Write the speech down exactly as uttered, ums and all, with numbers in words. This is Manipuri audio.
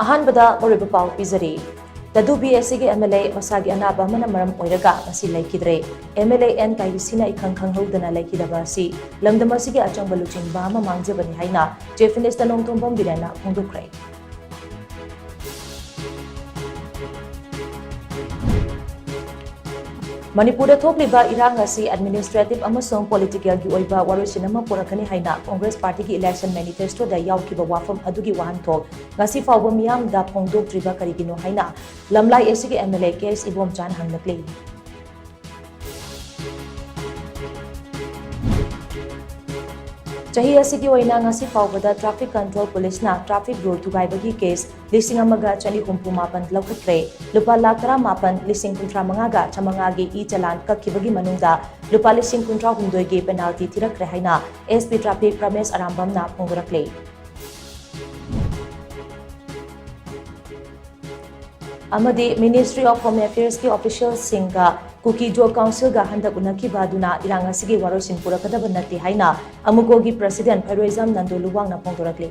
ꯑꯍꯥꯟꯕꯗ ꯃꯔꯨꯑꯣꯏꯕ ꯄꯥꯎ ꯄꯤꯖꯔꯤ꯫ ꯇꯗꯨ ꯕꯤ ꯑꯦꯁ ꯁꯤꯒꯤ ꯑꯦꯝ ꯑꯦꯜ ꯑꯦ ꯃꯁꯥꯒꯤ ꯑꯅꯥꯕ ꯑꯃꯅ ꯃꯔꯝ ꯑꯣꯏꯔꯒ ꯉꯁꯤ ꯂꯩꯈꯤꯗ꯭ꯔꯦ꯫ ꯑꯦꯝ ꯑꯦꯜ ꯑꯦ ꯑꯦꯟ ꯀꯥꯏꯔꯤꯁꯤꯅ ꯏꯈꯪ ꯈꯪꯍꯧꯗꯅ ꯂꯩꯈꯤꯗꯕ ꯑꯁꯤ ꯂꯝꯗꯝ ꯑꯁꯤꯒꯤ ꯑꯆꯝꯕ ꯂꯨꯆꯤꯡꯕ ꯑꯃ ꯃꯥꯡꯖꯕꯅꯤ ꯍꯥꯏꯅ ꯆꯤꯐ ꯃꯤꯅꯤꯁꯇꯔ ꯅꯣꯡꯊꯣꯝꯕꯝ ꯕꯤꯔꯦꯟꯅ ꯐꯣꯡꯗꯣꯛꯈ꯭ꯔꯦ꯫ ꯃꯅꯤꯄꯨꯔꯗ ꯊꯣꯛꯂꯤꯕ ꯏꯔꯥꯡ ꯑꯁꯤ ꯑꯦꯗꯃꯤꯅꯤꯁꯇ꯭ꯔꯦꯇꯤꯚ ꯑꯃꯁꯨꯡ ꯄꯣꯂꯤꯇꯤꯀꯦꯜꯒꯤ ꯑꯣꯏꯕ ꯋꯥꯔꯣꯏꯁꯤꯟ ꯑꯃ ꯄꯨꯔꯛꯀꯅꯤ ꯍꯥꯏꯅ ꯀꯣꯡꯒ꯭ꯔꯦꯁ ꯄꯥꯔꯇꯤꯒꯤ ꯏꯂꯦꯛꯁꯟ ꯃꯦꯅꯤꯐꯦꯁꯇꯣꯗ ꯌꯥꯎꯈꯤꯕ ꯋꯥꯐꯝ ꯑꯗꯨꯒꯤ ꯋꯥꯍꯟꯊꯣꯛ ꯉꯁꯤ ꯐꯥꯎꯕ ꯃꯤꯌꯥꯝꯗ ꯐꯣꯡꯗꯣꯛꯇ꯭ꯔꯤꯕ ꯀꯔꯤꯒꯤꯅꯣ ꯍꯥꯏꯅ ꯂꯝꯂꯥꯏ ꯑꯦꯁ ꯁꯤꯒꯤ ꯑꯦꯝ ꯑꯦꯜ ꯑꯦ ꯀꯦ ꯑꯦꯁ ꯏꯕꯣꯝꯆꯥꯅ ꯍꯪꯂꯛꯂꯤ꯫ ꯆꯍꯤ ꯑꯁꯤꯒꯤ ꯑꯣꯏꯅ ꯉꯁꯤ ꯐꯥꯎꯕꯗ ꯇ꯭ꯔꯥꯐꯤꯛ ꯀꯟꯇ꯭ꯔꯣꯜ ꯄꯨꯂꯤꯁꯅ ꯇ꯭ꯔꯥꯐꯤꯛ ꯔꯨꯜ ꯊꯨꯒꯥꯏꯕꯒꯤ ꯀꯦꯁ ꯂꯤꯁꯤꯡ ꯑꯃꯒ ꯆꯅꯤ ꯍꯨꯝꯐꯨ ꯃꯥꯄꯟ ꯂꯧꯈꯠꯈ꯭ꯔꯦ꯫ ꯂꯨꯄꯥ ꯂꯥꯈ ꯇꯔꯥꯃꯥꯄꯟ ꯂꯤꯁꯤꯡ ꯀꯨꯟꯊ꯭ꯔꯥ ꯃꯉꯥꯒ ꯆꯥꯃꯉꯥꯒꯤ ꯏ ꯆꯂꯥꯟ ꯀꯛꯈꯤꯕꯒꯤ ꯃꯅꯨꯡꯗ ꯂꯨꯄꯥ ꯂꯤꯁꯤꯡ ꯀꯨꯟꯊ꯭ꯔꯥ ꯍꯨꯝꯗꯣꯏꯒꯤ ꯄꯦꯅꯥꯜꯇꯤ ꯊꯤꯔꯛꯈ꯭ꯔꯦ ꯍꯥꯏꯅ ꯑꯦꯁ ꯄꯤ ꯇ꯭ꯔꯥꯐꯤꯛ ꯔꯃꯦꯁ ꯑꯔꯥꯝꯕꯝꯅ ꯐꯣꯡꯗꯣꯔꯛꯂꯤ꯫ ꯑꯃꯗꯤ Ministry of Home Affairs ꯀꯤ ꯑꯣꯐꯤꯁꯤꯌꯦꯜꯁꯤꯡꯒ ꯀꯨꯀꯤꯖꯣ ꯀꯥꯎꯟꯁꯤꯜꯒ ꯍꯟꯗꯛ ꯎꯅꯈꯤꯕ ꯑꯗꯨꯅ ꯏꯔꯥꯡ ꯑꯁꯤꯒꯤ ꯋꯥꯔꯣꯏꯁꯤꯟ ꯄꯨꯔꯛꯀꯗꯕ ꯅꯠꯇꯦ ꯍꯥꯏꯅ ꯑꯃꯨꯀꯣꯒꯤ ꯄ꯭ꯔꯁꯤꯗꯦꯟ ꯐꯩꯔꯣꯏꯖꯝ ꯅꯟꯗꯣ ꯂꯨꯋꯥꯡꯅ ꯐꯣꯡꯗꯣꯔꯛꯂꯤ꯫